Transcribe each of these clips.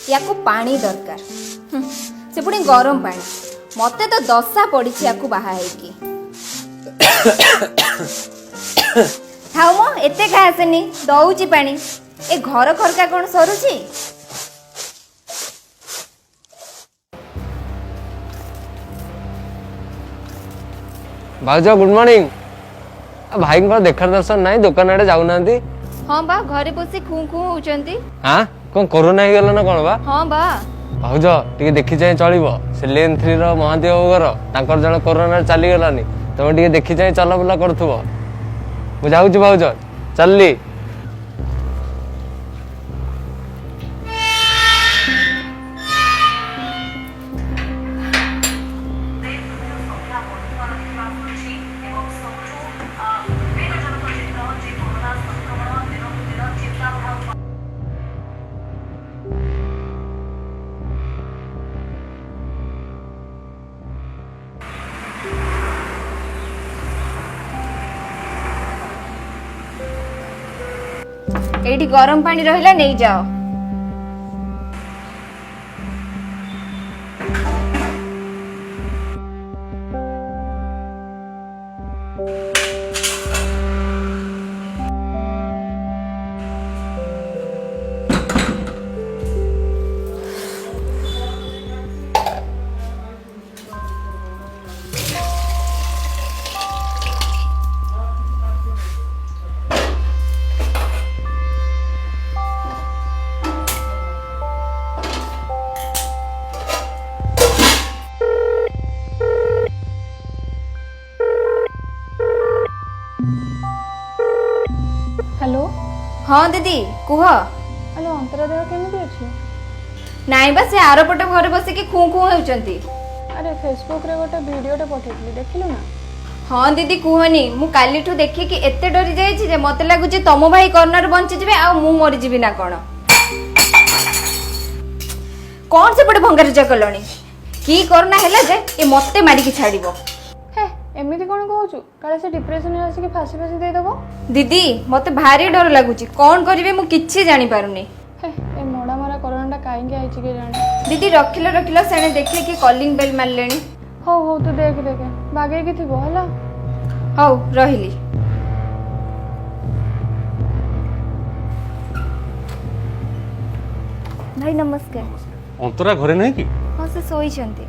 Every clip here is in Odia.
ୟାକୁ ପାଣି ଦରକାର, ସେ ପୁଣି ଗରମ ପାଣି। ମତେ ତ ଦଶା ପଡ଼ିଛି ୟାକୁ ବାହା ହେଇକି। ଥାଉ ମ, ଏତେ ଖାଆସେନି, ଦଉଛି ପାଣି। ଏ ଘର ଖରକା କଣ ସରୁଛି? ଭାଉଜ ଗୁଡ୍ ମର୍ଣ୍ଣିଂ। ଭାଇଙ୍କର ଦେଖା ଦର୍ଶନ ନାହିଁ, ଦୋକାନ ଆଡେ ଯାଉନାହାନ୍ତି। ହଁ ବା, ଘରେ ବସି ଖୁଁ ଖୁଁ ହଉଛନ୍ତି। ହଁ, କଣ କରୋନା ହେଇଗଲା ନା କଣ ବା? ହଁ ବା। ଭାଉଜ ଟିକେ ଦେଖି ଚାହିଁ ଚଳିବ, ସେ ଲେନ୍ 3 ର ମହାନ୍ତି ବାବୁ ଘର, ତାଙ୍କର ଜଣେ କରୋନାରେ ଚାଲିଗଲାନି। ତମେ ଟିକେ ଦେଖି ଚାହିଁ ଚଲାବୁଲା କରୁଥିବ। ମୁଁ ଯାଉଛି ଭାଉଜ, ଚାଲିଲି। ଏଇଠି ଗରମ ପାଣି ରହିଲା, ନେଇଯାଅ। ହ୍ୟାଲୋ। ହଁ ଦିଦି, କୁହ। ହ୍ୟାଲୋ, ଅନ୍ତରା ଦେହ କେମିତି ଅଛି? ନାଇଁ ବା, ସେ ଆରପଟ ଘରେ ବସିକି ଖୁଁ ଖୁଁ ହେଉଛନ୍ତି। ଆରେ ଫେସବୁକରେ ଗୋଟେ ଭିଡ଼ିଓଟେ ପଠେଇଥିଲି, ଦେଖିଲୁ ନା? ହଁ ଦିଦି, କୁହନି, ମୁଁ କାଲିଠୁ ଦେଖିକି ଏତେ ଡରି ଯାଇଛି ଯେ ମତେ ଲାଗୁଛି ତମ ଭାଇ କରୋନାରୁ ବଞ୍ଚିଯିବେ ଆଉ ମୁଁ ମରିଯିବି ନା କଣ। କଣ ସେପଟେ ଭଙ୍ଗାରୁଜା କଲଣି? କି କରୋନା ହେଲା ଯେ ଏ ମତେ ମାରିକି ଛାଡିବ? ହେ, ଏମିତି କଣ କହୁଛୁ? କାଳେ ସେ ଡିପ୍ରେସନରେ ଆସିକି ଫାଶୀ ଫାଶୀ ଦେଇଦବ। ଦିଦି, ମତେ ଭାରି ଡର ଲାଗୁଛି, କଣ କରିବେ ମୁଁ କିଛି ଜାଣିପାରୁନି। ହେ, ଏ ମଡ଼ା ମରା କରୋନାଟା କାହିଁକି ଆଇଛି କେଜାଣି। ଦିଦି ରଖିଲ ରଖିଲ, ସେଣେ ଦେଖିକି କଲିଂ ବେଲ୍ ମାରିଲେଣି। ହଉ ହଉ, ତୁ ଦେଖ ଦେଖେ, ବାଗେଇକି ଥିବ ହେଲା। ହଉ, ରହିଲି। ଭାଇ ନମସ୍କାର। ଅନ୍ତରା ଘରେ ନାହିଁ କି? ହଁ, ସେ ଶୋଇଛନ୍ତି।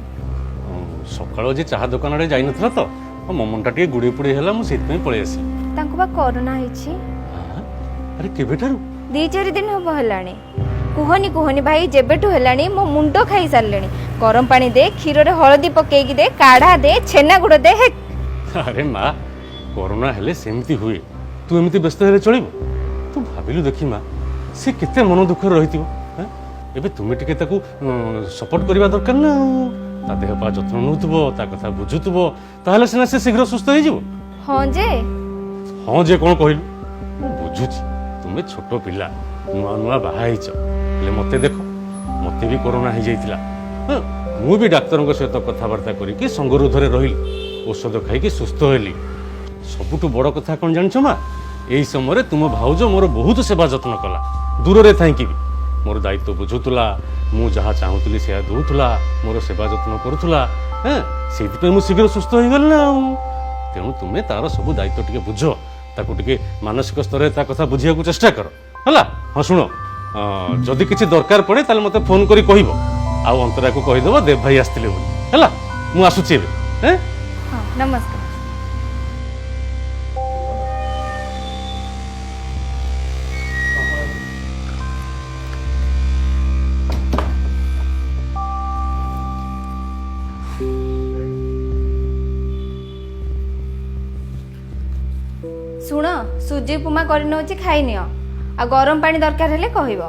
ସକାଳୁ ଆଜି ଚାହା ଦୋକାନ ଆଡ଼େ ଯାଇନଥିଲା ତ, ମୋ ମନଟା ଟିକେ ଗୁଡ଼ି ପୁଡ଼ି ହେଲା, ମୁଁ ସେଇଥିପାଇଁ ପଳେଇ ଆସିଲି। ତାଙ୍କୁ ବା କରୋନା ହେଇଛି। ଆରେ କେବେଠାରୁ? 2-4 ଦିନ ହବ ହେଲାଣି। କୁହନି କୁହନି ଭାଇ, ଯେବେଠୁ ହେଲାଣି ମୋ ମୁଣ୍ଡ ଖାଇ ସାରିଲେଣି। ଗରମ ପାଣି ଦେ, କ୍ଷୀରରେ ହଳଦୀ ପକେଇକି ଦେ, କାଢା ଦେ, ଛେନା ଗୁଡ଼ ଦେ, ହେ। ଆରେ ମା, କରୋନା ହେଲେ ସେମିତି ହୁଏ, ତୁ ଏମିତି ବ୍ୟସ୍ତ ହେଲେ ଚଳିବ? ତୁ ଭାବିଲୁ ଦେଖି ମା, ସେ କେତେ ମନ ଦୁଃଖରେ ରହିଥିବ। ଏବେ ତୁମେ ଟିକେ ତାକୁ ସପୋର୍ଟ କରିବା ଦରକାର ନା, ଆଉ ତା ଦେହ ପା ଯତ୍ନ ନେଉଥିବ, ତା କଥା ବୁଝୁଥିବ, ତାହେଲେ ସିନା ସେ ଶୀଘ୍ର ସୁସ୍ଥ ହେଇଯିବ। ହଁ ଯେ। ହଁ ଯେ କଣ କହିଲୁ? ମୁଁ ବୁଝୁଛି ତୁମେ ଛୋଟ ପିଲା, ନୂଆ ନୂଆ ବାହା ହେଇଛ, ହେଲେ ମତେ ଦେଖ, ମତେ ବି କରୋନା ହେଇଯାଇଥିଲା। ହଁ, ମୁଁ ବି ଡାକ୍ତରଙ୍କ ସହିତ କଥାବାର୍ତ୍ତା କରିକି ସଙ୍ଗରୋଧରେ ରହିଲି, ଔଷଧ ଖାଇକି ସୁସ୍ଥ ହେଲି। ସବୁଠୁ ବଡ଼ କଥା କଣ ଜାଣିଛ ମା? ଏଇ ସମୟରେ ତୁମ ଭାଉଜ ମୋର ବହୁତ ସେବା ଯତ୍ନ କଲା, ଦୂରରେ ଥାଇକି ବି ମୋର ଦାୟିତ୍ୱ ବୁଝୁଥିଲା, ମୁଁ ଯାହା ଚାହୁଁଥିଲି ସେୟା ଦଉଥିଲା, ମୋର ସେବା ଯତ୍ନ କରୁଥିଲା। ହଁ, ସେଇଥିପାଇଁ ମୁଁ ଶୀଘ୍ର ସୁସ୍ଥ ହେଇଗଲି ନା ଆଉ। ତେଣୁ ତୁମେ ତାର ସବୁ ଦାୟିତ୍ୱ ଟିକେ ବୁଝ, ତାକୁ ଟିକେ ମାନସିକ ସ୍ତରରେ ତା କଥା ବୁଝିବାକୁ ଚେଷ୍ଟା କର, ହେଲା? ହଁ ଶୁଣ, ଯଦି କିଛି ଦରକାର ପଡ଼େ ତାହେଲେ ମୋତେ ଫୋନ୍ କରି କହିବ, ଆଉ ଅନ୍ତରାକୁ କହିଦେବ ଦେବ ଭାଇ ଆସିଥିଲେ ବୋଲି, ହେଲା? ମୁଁ ଆସୁଛି ଏବେ। ହଁ, ନମସ୍କାର। ଶୁଣ, ସୁଜି ଉପମା କରିନଉଛି, ଖାଇନିଅ, ଆଉ ଗରମ ପାଣି ଦରକାର ହେଲେ କହିବ।